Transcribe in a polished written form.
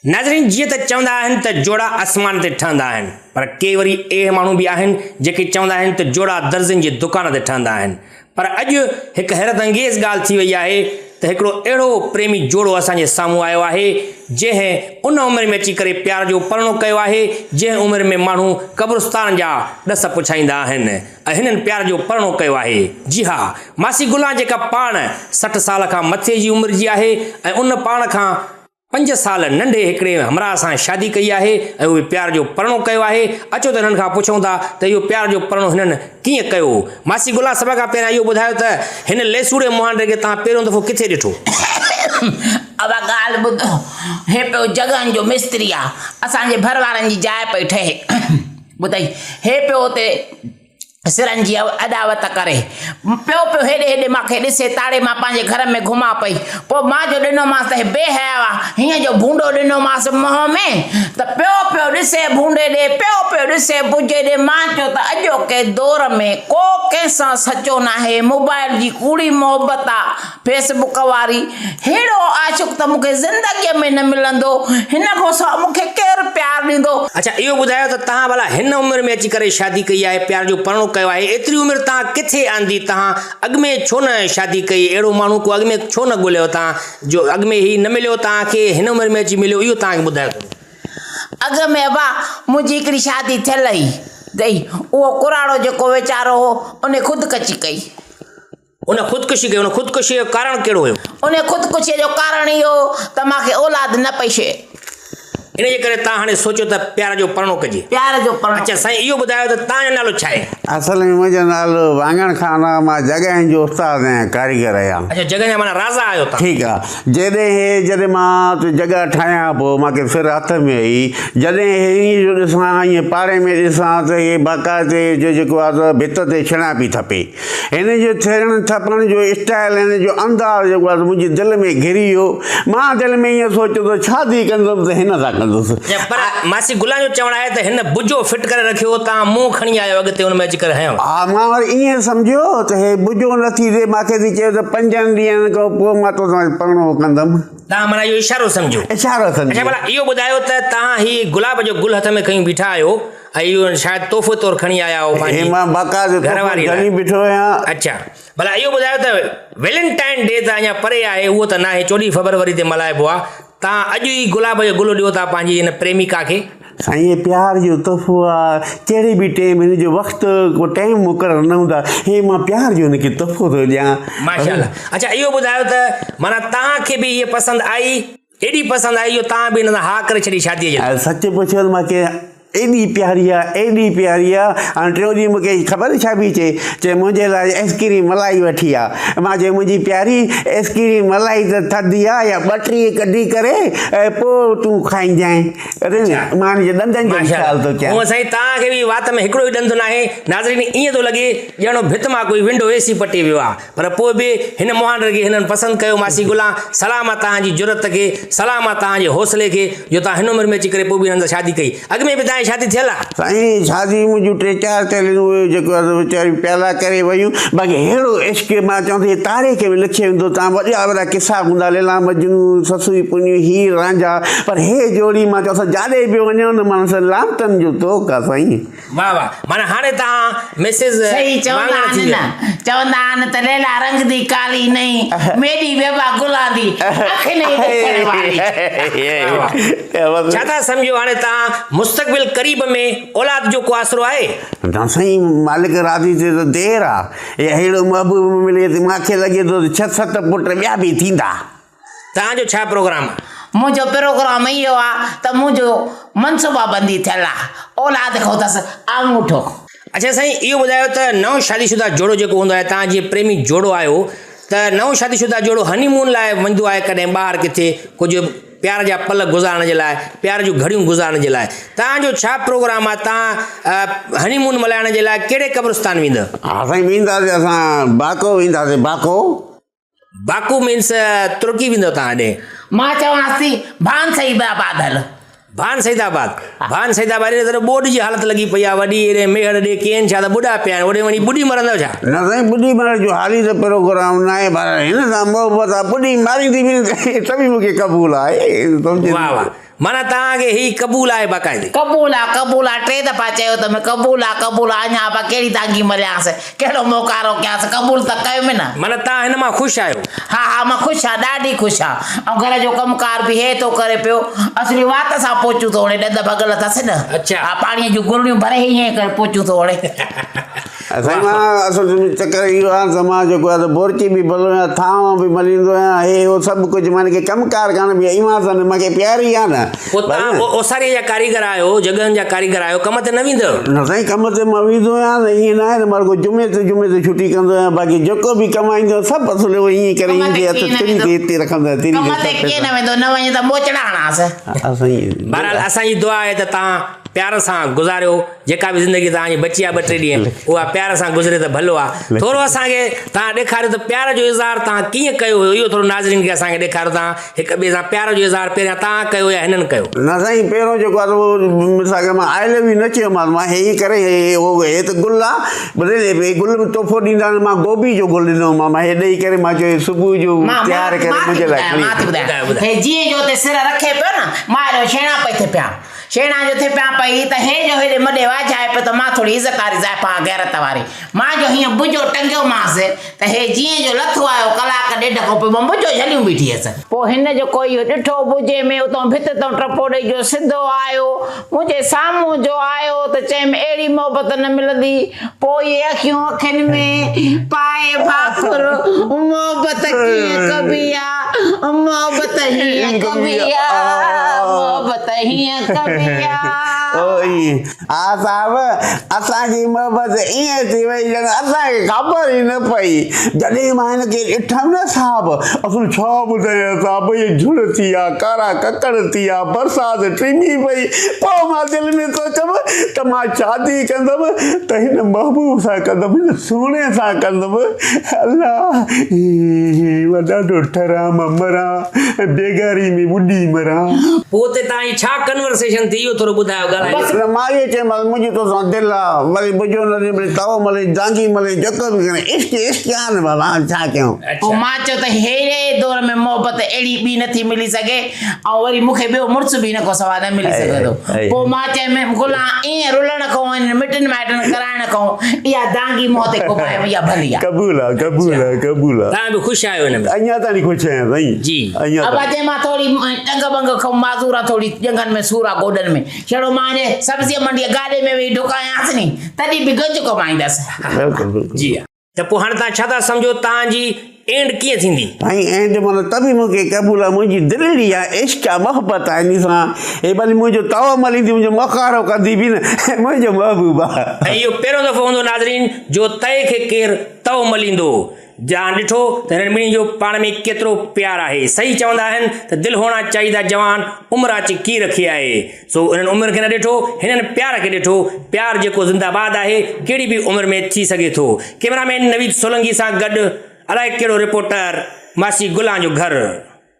ناظرين جيئن ته چوندا آهن ته جوڙا آسمان تي ٺهندا آهن پر ڪي وري اهي ماڻهو به آهن جيڪي چوندا آهن ته جوڙا درزين جي دڪان تي ٺهندا آهن پر اڄ هڪ حيرت انگيز ڳالهه ٿي وئي آهي ته هڪڙو اهڙو پريمي جوڙو اسان جي سامهون آيو آهي جنهن ان عمر ۾ اچي ڪري پيار جو پرڻو ڪيو آهي جنهن عمر ۾ ماڻهو قبرستان جا ڏس پڇائيندا آهن ۽ هنن پيار جو پرڻو ڪيو آهي جي ها ماسي گلان جيڪا پاڻ 60 سال کان مٿي جي عمر جي آهي ۽ ان پاڻ کان پنج سال ننڍي هڪڙي همراهه سان شادي ڪئي آهي ۽ اهي پيار جو پرڻو ڪيو آهي. اچو ته هنن کان پڇون ٿا ته اهو پيار جو پرڻو هنن ڪيئن ڪيو؟ ماسي گلان سڀ کان پهريان اهو ٻڌايو ته هن ليسوڙي مهانڊي کي توهان پهريون دفعو ڪٿي ڏٺو؟ ابا ڳالهه ٻڌ، هي پيو جڳهن جو مستري آ، اسان جي ڀر وارن جي جاء پئي ٺهي. ٻڌئي، هي پيو اتي سرن جي اڏاوت ڪري. پيو پيو هيڏي هيڏي مان کي ڏسي تاڙي مان پنهنجي گهر ۾ گهمان پئي. پوء مان جو ڏنومانس ته هي بي حياء آ. هيئن جو ڀونڊو ڏنومانس منهن ۾ ته پيو پيو ڏسي ڀونڊي ڏي، پيو پيو ڏسي بجي ڏي. مان چيو ته اڄوڪي دور ۾ ڪو ڪنهن سان سچو ناهي. موبائل جي ڪوڙي محبت آ. فيس بڪ واري ههڙو عاشق ته مون کي زندگيء ۾ نه ملندو، هن کان سواء مون کي ڪير پيار ڏيندو؟ اڇا اهو ٻڌايو ته توهان ڀلا هن عمر ۾ اچي ڪري شادي ڪئي آهي، پيار جو پرڻو ڪيو آهي، ايتري عمر توهان ڪٿي آندي، توهان اڳ ۾ ڇو نه شادي ڪئي، اهڙو ماڻهو ڪو اڳ ۾ ڇو نه ڳوليو توهان جو اڳ ۾ هي نه مليو توهان کي هن عمر ۾ اچي مليو اهو توهان کي ٻڌايو ٿورو. اڳ ۾ ابا منهنجي هڪڙي شادي ٿيل هئي، اهو ڪراڙو جيڪو ويچارو هو ان خودڪشي ڪئي. ان خودڪشي ڪئي، ان خودڪشيء جو ڪارڻ ڪهڙو هيو؟ ان خودڪشيء جو ڪارڻ اهو هو ته مان کي اولاد نه پئي ٿئي. ان جي ڪري توهان هاڻي سوچيو ته پيار جو پرڻو ڪجي. پيار جو پرڻو اڇا سائين اهو ٻڌايو ته توهان جو نالو ڇا آهي؟ اصل ۾ منهنجو نالو واڱڻ خان آهي، مان جڳهين جو استاد ۽ ڪاريگر آهيان. اڇا جڳهين جا معنيٰ رازا آهيو توهان. ٺيڪ آهي. جڏهن هي جڏهن مان اتي جڳهه ٺاهيان پيو مان کي سر هٿ ۾ هئي، جڏهن هي ائين جو ڏسان ائين پاڙي ۾ ڏسان ته هي باقاعدي جو جيڪو آهي ته ڀت تي ڇڻا پئي ٿپي. هن جو ٿيڙڻ ٿپڻ جو اسٽائل هن جو انداز جيڪو آهي سو منهنجي دل ۾ گهري ويو. مان دل ۾ ائين سوچيو ته شادي ڪندم ته هن سان ڪندس. پر ماسي گلان جو چوڻ آهي ته هن بجو فٽ ڪري رکيو هو توهان منهن کڻي آيو اڳتي ان ۾ اچي ڪري هنيو. ها مان وري ائين سمجهيو ته هي بجو نٿي ڏي مان کي ٿي چيو ته پنجن ڏينهن کان پوء مان توسان پرڻو ڪندم. توهان معنيٰ اهو اشارو سمجهيو. اشارو سمجهيو. اڇا ڀلا اهو ٻڌايو ته توهان هي گلاب جو گل هٿ ۾ کنيون بيٺا آهيو ۽ اهو شايد تحفو طور کڻي آيا آهيو هي پنهنجي مان باقاعده گهر تحفو واري لاء. جهلي بيٺو آهيان. اڇا ڀلا اهو ٻڌايو ته ويلنٽائن ڊي ته اڃا پري آهي اهو ته ناهي 14 فبروري تي ملهائبو آهي توهان اڄ ئي گلاب جو گل ڏيو ٿا پنهنجي هن پريميڪا کي. سائين هي پيار جو تحفو آ ڪهڙي به ٽيم هن جو وقت ڪو ٽيم مقرر نه هوندو آ هي مان پيار جو هن کي تحفو ٿو ڏيان. ماشاءالله اڇا اهو ٻڌايو ته معنيٰ توهان کي به هيء پسند آئي ايڏي پسند آئي جو توهان به هن سان ها ڪري ڇڏي شاديء جي لاء. سچ پڇو ته مان کي ايڏي پياري آ ايڏي پياري آ هاڻي ٽيون ڏينهن مون کي خبر ڇا پئي چئي چئي منهنجي لاء ايسڪريم ملائي وٺي آ مان چيو منهنجي پياري ايسڪريم ملائي ته ٿڌي آ يا ٻه ٽي ڪڍي ڪري ۽ پوء تون کائينجانء اري مان هن جي ڏندن جو خيال ٿو ڪيان. هونء سائين توهان کي به وات ۾ هڪڙو ئي ڏند ناهي ناظرين ائين ٿو لڳي ڄڻ ڀت مان ڪوئي ونڊو اي سي پٽي ويو آ پر پوء به هن مهانڊر کي هنن پسند ڪيو ماسي گلان سلام آ توهان جي جرئت کي سلام آ توهان جي حوصلي کي جو توهان هن عمر ۾ اچي ڪري پوء به هنن سان شادي ڪئي اڳ ۾ به توهان جي شادي ٿيل آ؟ سائين شادي منهنجون ٽي چار ٿيل آهن اهي جيڪو آهي سو ويچاريون پيالا ڪري ويون باقي ههڙو عشق مان چوان ٿو هي تاريخ ۾ لکيو ويندو توهان وڏا وڏا قصا هوندا ليلا مجنون سسئي پنهون هير رانجها پر هي جوڙي مان چوان اسان جاڏي به وڃون نه معنيٰ لعنتن جو طوق آ سائين. واه واه معنيٰ هاڻي توهان مسز صحيح چوندا واڱڻ ٿي آهن ويا. نه چوندا آهن ته ليلا رنگ the ڪالي نئين ميڏي ويبا گلان the اک نئين ڏسڻ واري. واه واه ڇا ٿا سمجهو هاڻي توهان مستقبل قريب ۾ اولاد جو ڪو آسرو آهي؟ نه سائين مالڪ راضي ٿئي ته دير آ يا ههڙو محبوب ملي ته مان کي لڳي ٿو ته ڇهه ست پٽ ٻيا به ٿيندا. توهان جو ڇا پروگرام آ؟ منهنجو پروگرام اهو آ ته منهنجو منصوبه بندي ٿيل آ، اولاد کان اٿس آڱوٺو. اڇا سائين اهو ٻڌايو ته نئون شادي شده جوڙو جيڪو هوندو آهي توهان جيئن پريمي جوڙو آهيو ته نئون شادي شده جوڙو هني مون لاء ويندو آهي ڪڏهن ٻاهر ڪٿي ڪجهه پيار جا پل گذارڻ جي لاء پيار جون گهڙيون گذارڻ جي لاء توهان جو ڇا پروگرام آهي توهان هني مون ملهائڻ جي لاء ڪهڙي قبرستان ويندؤ؟ ها سائين وينداسين اسان باڪو وينداسين باڪو. باڪو مينس ترڪي ويندو تان ڏي. مان چوانس ٿي ڀان سعيد آباد هل. ڀان سعيد آباد ڀان سعيد آباد هيڏي ته ٻوڏ جي حالت لڳي پئي آ وڏي هيڏي ميهڙ ڏي ڪين ڇا ته ٻڏا پيا آهن اوڏي وڃي ٻڏي مرندؤ ڇا. نه سائين ٻڏي مرڻ جو حالي ته پروگرام ناهي پر هن سان محبت آ ٻڏي ماريندي به ته به مونکي قبول آهي. واه واه. معنيٰ توهان کي هي قبول آهي باقاعدي. قبول آ قبول آ ٽي دفعا چيو اٿم قبول آ قبول آ اڃا ابا ڪهڙي دانگي مليانس ڪهڙو موڪارو ڪيانس قبول ته ڪيم نه. معنيٰ توهان هن مان خوش آهيو. ها ها مان خوش آ ڏاڍي خوش آ ۽ گهر جو ڪم ڪار به هي ٿو ڪري پيو اصلي وات سان پوچون ٿو هڻي ڏند ڀڳل اٿس نه اڇا. ها پاڻي جون گرڻيون ڀري هيئن ڪري پوچون ٿو هڻي. سائين مان اصل ۾ چڪر اهو آهي ته مان جيڪو آهي ته بورچي به ڀلو آهيان ٿانو به مليندو آهيان هي هو سڀ ڪجهه مان کي ڪم ڪار ڪانه به ايمان سان مان کي پياري آهي نه پوء توهان اوساري جا ڪاريگر آهيو جڳهن جا ڪاريگر آهيو ڪم تي نه ويندؤ؟ نه سائين ڪم تي مان ويندو آهيان ته ائين نه آهي ته مان رڳو جمعي تي جمعي تي ڇٽي ڪندو آهيان باقي جيڪو به ڪم ايندو آهي سڀ اصل اهو ائين ڪري ڪم تي ايندي هٿ ڪيئن نه تري ويندو تي هتي رکندو آهيان تري ڪم تي تي سڀ ڪيئن پئسا نه ويندو نه وڃي ته موچڙا هڻانس. سائين بهرحال اسان جي دعا آهي ته توهان پيار سان گذاريو جيڪا به زندگي توهان جي بچي آهي ٻه ٽي ڏينهن اها پيار سان گذري ته ڀلو آهي ٿورو اسان کي توهان ڏيکاريو ته پيار جو اظهار توهان ڪيئن ڪيو هيو اهو ٿورو ناظرين کي اسان کي ڏيکاريو توهان هڪ ٻئي سان پيار جو اظهار پهريان توهان ڪيو يا هنن ڪيو. نه سائين پهريون جيڪو آهي اهو مثال ڪري مان آء لو يو نه چيومانس مان هي ڪري هي هو هي ته گل آ ٻڌي هي گل به تحفو ڏيندا آهن مان گوبي جو گل ڏنو مان مان هي ڏئي ڪري مان چيو هي صبح جو مان تيار مان ڪري مان ٿي منهنجي لاء ٻڌايان کڻي مان ٿي اچ. ٻڌايان ٻڌايو ٻڌايو. هي جيئن جو اتي سر رکي پيو نه مان هيڏو شيڻا پئي ٿي پيان شيڻا جو ٿي پيان پئي ته هي جو هيڏي مڏي واجهائي پيو ته مان ٿوري عزت واري زائفان آهيان غيرت واري مان جو هيئن بجو ٽنگيومانس ته هي جيئن جو لٿو آيو ڪلاڪ ڏيڍ کان پوء مان بجو جهليون بيٺي هيس. پوء هن جو ڪوئي اهو ڏٺو بجي ۾ اتان ڀت تان ٽپو ڏئي جو سڌو آيو منهنجي سامهون جو آيو ته چيم اهڙي محبت نه ملندي پوء اهي اکيون اکين ۾ پائي ڀاڪر محبت ڪيئن ڪبي آ محبت هيئن ڪبي آ محبت هيئن ڪبي آ. ها صاحب اسان جي محبت ائين ٿي وئي ڄڻ اسان کي خبر ئي نه پئي. جڏهن مان هن کي ڏٺم نه صاحب اصل ڇا ٻڌايان صاحب اهي جھڙ ٿي ويا ڪارا ڪڪڙ ٿي ويا برسات ٽمي پئي پوء مان دل ۾ سوچيم ته مان شادي ڪندم ته هن محبوب سان ڪندم هن سهڻي سان ڪندم الله مان ڏاڍو ٺران مان مران ۽ بيگاري ۾ ٻڏي مران. پوء اتي توهان جي ڇا ڪنورسيشن ٿي اهو ٿورو ٻڌايو ڳالهائي. بس نه مان اهو چيومانس منهنجي توسان دل آ وري بجو نه ڏي ڀلي تئو ملي دانگي ملي جيڪو به ڪرين عشق عشق آ نه بابا هاڻ ڇا ڪيون. پوء مان چيو ته ههڙي دور ۾ محبت اهڙي ٻي نه ٿي ملي سگهي ۽ وري مون کي ٻيو مڙس به هن کان سوا نه ملي سگهندو. پوء مان چيم گلان ائين رلڻ کان ۽ مٽن مائٽن ڪرائڻ کان اها دانگي منهن تي گهمايم اها ڀلي آ. قبول آ قبول آ قبول آ. توهان به خوش آهيو ان ۾. اڃا تائين خوش آهيان سائين. جي. اڃا ابا تائين. چيم مان ٿوري ٽنگ ٻنگ کان معذور آ ٿوري ڄنگهن ۾ سور آ گوڏن ۾ ڇڙو مان هن سبزيء منڊيء گاڏي ۾ ويهي ڍڪايانس ني تڏهن به گنج ڪمائيندس. بلڪل بلڪل. جي. ته پوء هاڻي توهان ڇا ٿا سمجهو توهان جي اينڊ ڪيئن ٿيندي؟ سائين اينڊ معنيٰ ته به مون کي قبول آ منهنجي دلڙي آ عشق آ محبت آ انهي سان هي ڀلي منهنجو تئو مليندي منهنجو مخارو ڪندي به نه منهنجو محبوب آ. ۽ اهو پهريون دفعو هوندو ناظرين جو تئي کي ڪير تئو مليندو. جان ڏٺو ته هنن ٻنهي جو پاڻ ۾ ڪيترو پيار آهي. صحيح چوندا آهن ته دل هوڻا چاهيدا جوان عمر اچ ڪي رکي آهي. سو انهن عمر کي نه ڏٺو هنن پيار کي ڏٺو. پيار جيڪو زنده باد آهي ڪهڙي به عمر ۾ ٿي سگهي ٿو. ڪئميرا مين نويد سولنگي سان گڏ الائي ڪهڙو رپورٽر ماسي گلان جو گهر.